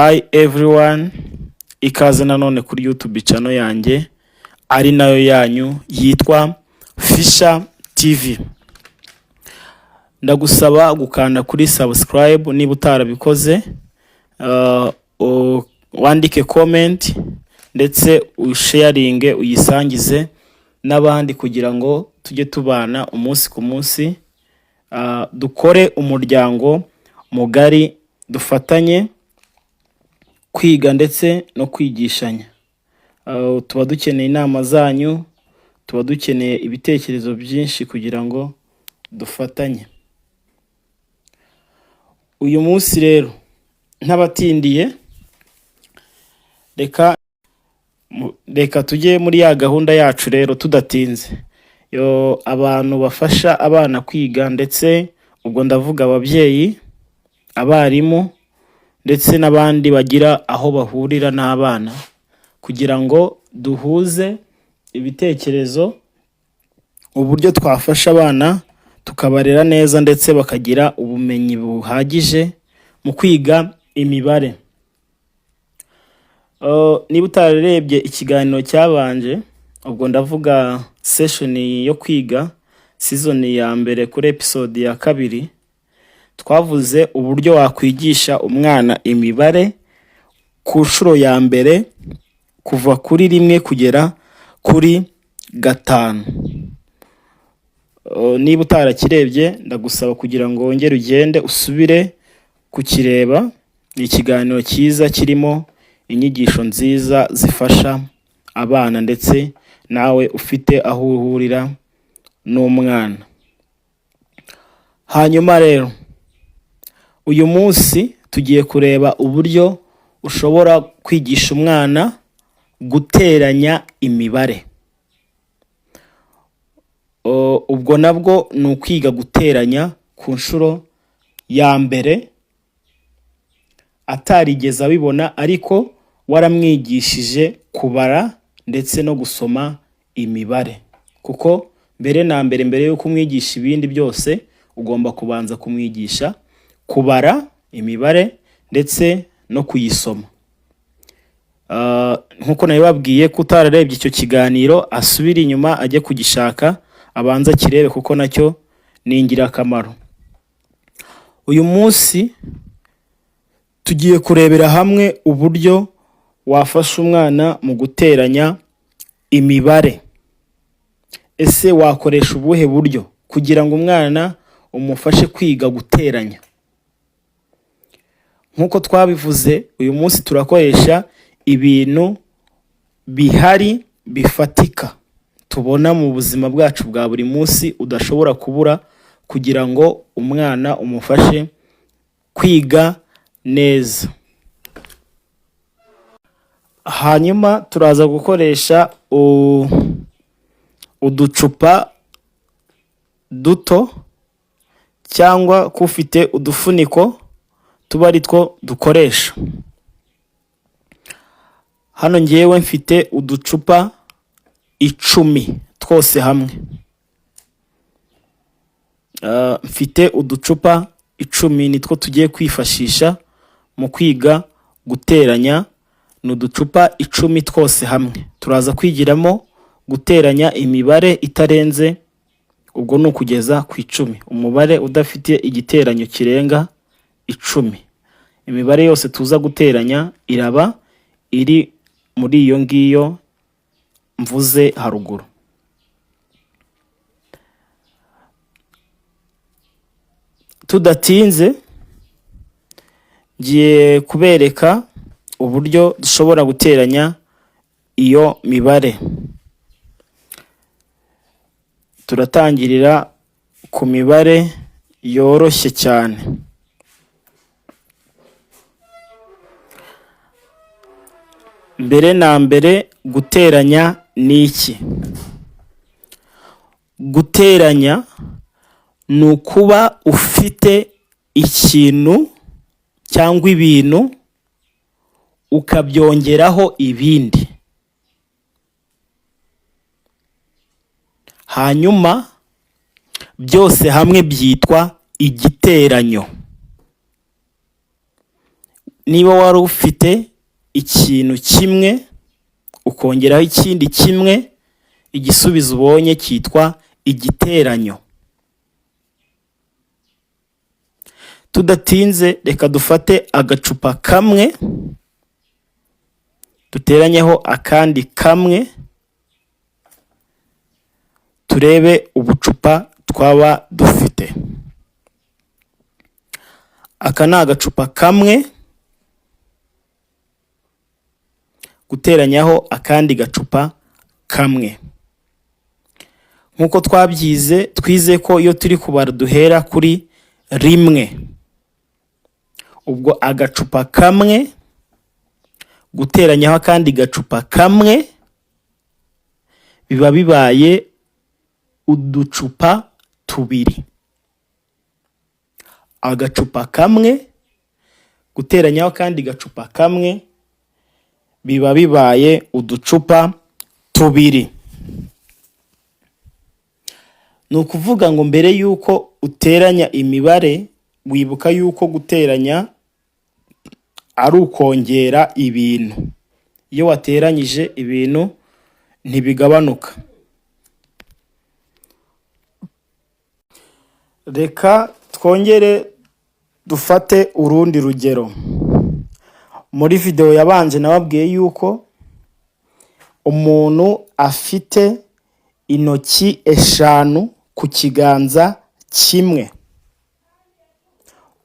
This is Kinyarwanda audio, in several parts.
Hi everyone, ikaze nanone kuri YouTube channel yanjye ari nayo yanyu yitwa Fisher TV. Ndagusaba gukanda kuri subscribe niba utarabikoze, wandike comment ndetse usharinge, uyisangize n'abandi kugira ngo tujye tubana umunsi ku munsi, dukore umuryango mugari, dufatanye kwiga ndetse no kwigishanya. Tuba dukeneye inama zanyu, tuba dukeneye ibitekerezo byinshi kugira ngo dufatanye. Uyu munsi rero ntabatindiye, reka tujye muri ya gahunda yacu rero tudatinze. Yo abantu bafasha abana kwiga, ndetse ubwo ndavuga ababyeyi, abarimu ndetse n'abandi bagira aho bahurira n'abana, kugira ngo duhuze ibitekerezo uburyo twafasha abana tukabarera neza ndetse bakagira ubumenyi buhagije mu kwiga imibare. Niba utararebye ikiganiro cyabanje, ubwo ndavuga session yo kwiga season ya mbere kuri episode ya kabiri, twavuze uburyo wakwigisha umwana imibare ku nshuro ya mbere kuva kuri 1 kugera kuri 5. Niba utarakirebye, ndagusaba kugira ngo wongere ugende usubire kukireba. Ni ikiganiro cyiza kirimo inyigisho nziza zifasha abana ndetse nawe ufite aho uhurira n'umwana. Hanyuma rero uyu munsi tugiye kureba uburyo ushobora kwigisha umwana guteranya imibare. Ubwo nabwo ni ukwiga guteranya ku nshuro ya mbere atarigeze abibona, ariko waramwigishije kubara ndetse no gusoma imibare, kuko mbere na mbere, mbere y'uko umwigisha ibindi byose, ugomba kubanza kumwigisha kubara imibare ndetse no kuyisoma. Nk'uko nabibabwiye ko utararebye icyo kiganiro asubire inyuma ajye kugishaka, abanze akirebe, kuko nacyo ni ingirakamaro. Uyu munsi tugiye kurebera hamwe uburyo wafasha umwana mu guteranya imibare. Ese wakoresha ubuhe buryo kugira ngo umwana umufashe kwiga guteranya? Nk'uko twabivuze, uyu munsi turakoresha ibintu bihari bifatika tubona mu buzima bwacu bwa buri munsi udashobora kubura kugira ngo umwana umufashe kwiga neza. Hanyuma turaza gukoresha uducupa duto cyangwa kufite udufuniko tuba ari two dukoresha. Hano ngewe mfite uducupa 10 twose hamwe. Mfite uducupa 10, nitwo tugiye kwifashisha mu kwiga guteranya. Ni uducupa 10 twose hamwe. Turaza kwigiramo guteranya imibare itarenze, ubwo ni ukugeza ku 10, umubare udafite igiteranyo kirenga 10. Imibare yose tuza guteranya iraba iri muri iyo ngiyo mvuze haruguru. Tudatinze, ngiye kubereka uburyo dushobora guteranya iyo mibare. Turatangirira ku mibare yoroshye cyane. Mbere na mbere, guteranya ni iki? Guteranya ni ukuba ufite ikintu cyangwa ibintu ukabyongeraho ibindi, hanyuma byose hamwe byitwa igiteranyo. Niba wari ufite ikintu kimwe ukongeraho ikindi kimwe, igisubizo ubonye cyitwa igiteranyo. Tudatinze, reka dufate agacupa kamwe duteranyeho akandi kamwe, turebe ubucupa twaba dufite. Aka ni agacupa kamwe guteranyaho akandi gacupa kamwe. Nk'uko twabyize, twize ko iyo turi kubara duhera kuri rimwe. Ubwo agacupa kamwe guteranyaho akandi gacupa kamwe biba bibaye uducupa tubiri. Agacupa kamwe guteranyaho akandi gacupa kamwe biba bibaye uducupa tubiri. Ni ukuvuga ngo mbere y'uko uteranya imibare, wibuka y'uko guteranya ari ukongera ibintu. Iyo wateranyije ibintu ntibigabanuka. Reka twongere dufate urundi rugero. Muri videwo yabanje nababwiye yuko umuntu afite intoki 5 ku kiganza kimwe.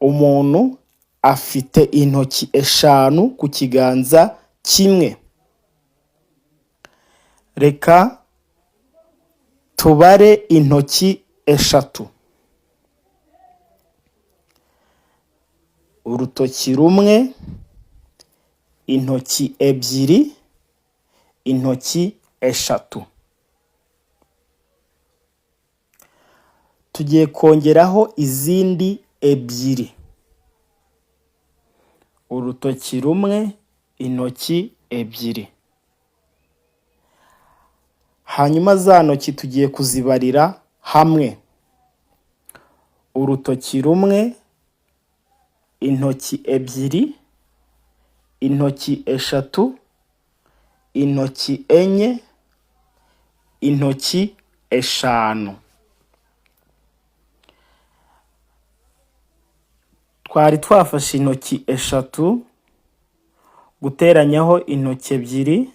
Umuntu afite intoki 5 ku kiganza kimwe. Reka tubare intoki 3. Urutoki rumwe, intoki 2, intoki 3. Tugiye kongeraho izindi 2. Urutoki rumwe, intoki 2. Hanyuma za ntoki tugiye kuzibarira hamwe. Urutoki rumwe, intoki 2, intoki 3, intoki 4, intoki 5. Twari twafashe intoki 3 guteranyaho intoki 2,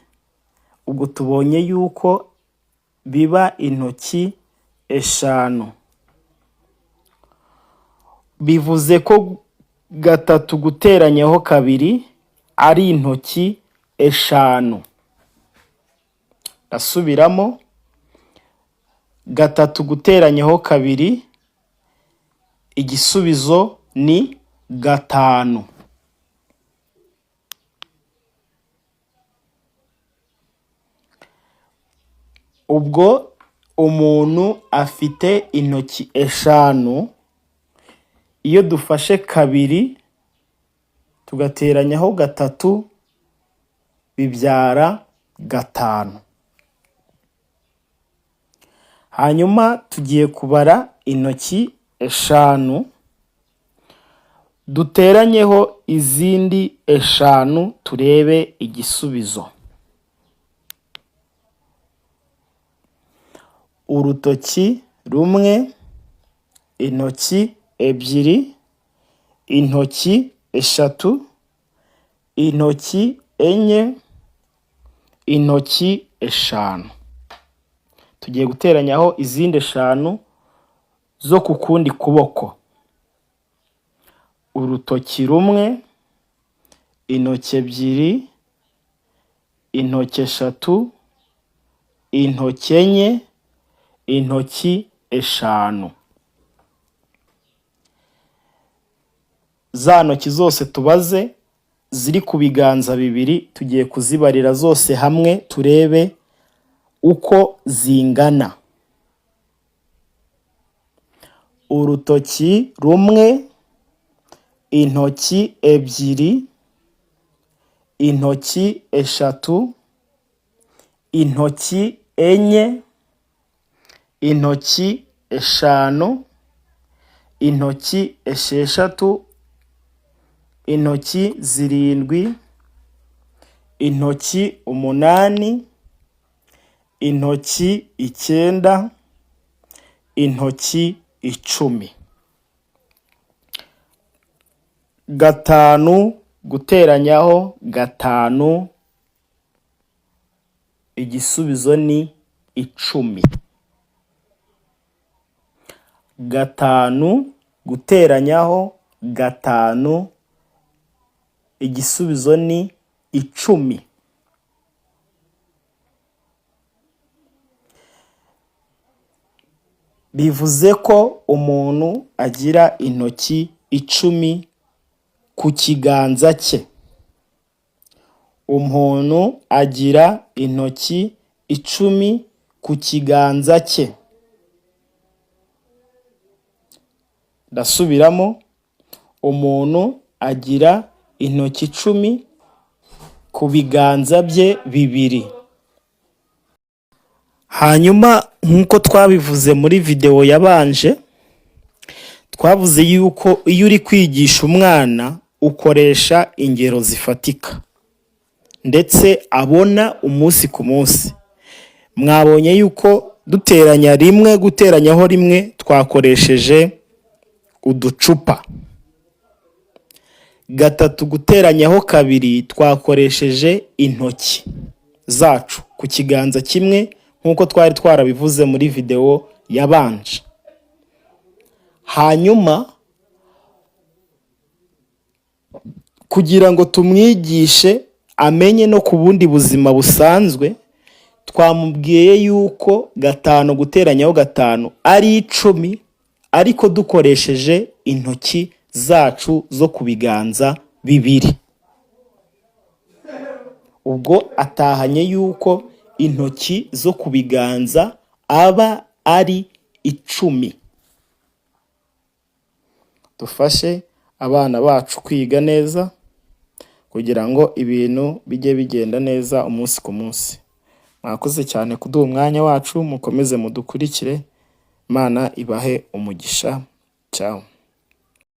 ubwo tubonye yuko biba intoki 5. Bivuze ko 3 guteranyaho 2 ari intoki 5. Ndasubiramo, 3 guteranyaho 2, igisubizo ni 5. Ubwo umuntu afite intoki 5, iyo dufashe 2 tugateranyaho 3 bibyara 5. Hanyuma tugiye kubara intoki 5, duteranyeho izindi 5 turebe igisubizo. Urutoki rumwe, intoki 2, intoki 3, intoki 4, intoki 5. Tugiye guteranyaho izindi 5 zo ku kundi kuboko. Urutoki rumwe, intoki 2, intoki 3, intoki 4, intoki 5. Za ntoki zose tubaze ziri ku biganza bibiri, tugiye kuzibarira zose hamwe turebe uko zingana. Urutoki rumwe, intoki 2, intoki 3, intoki 4, intoki 5, intoki 6, Intoki 7, intoki 8, intoki 9, intoki 10. 5 guteranyaho 5, igisubizo ni 10. 5 guteranyaho 5, igisubizo ni 10. Bivuze ko umuntu agira intoki 10 ku kiganza cye. Umuntu agira intoki 10 ku kiganza cye. Ndasubiramo, umuntu agira intoki 10 ku biganza bye bibiri. Hanyuma nk'uko twabivuze muri videwo yabanje, twavuze yuko iyo uri kwigisha umwana ukoresha ingero zifatika ndetse abona umunsi ku munsi. Mwabonye yuko duteranya 1 guteranyaho 1 twakoresheje uducupa. 3 guteranyaho 2 twakoresheje intoki zacu ku kiganza kimwe nk'uko twari twarabivuze muri videwo yabanje. Hanyuma kugira ngo tumwigishe amenye no ku bundi buzima busanzwe, twamubwiye yuko 5 guteranyaho 5 ari 10, ariko dukoresheje intoki zacu zo ku biganza bibiri. Ubwo atahanye yuko intoki zo ku biganza aba ari 10. Dufashe abana bacu kwiga neza kugira ngo ibintu bijye bigenda neza umunsi ku munsi. Mwakoze cyane kuduha umwanya wacu, mukomeze mudukurikire. Imana ibahe umugisha. Ciao.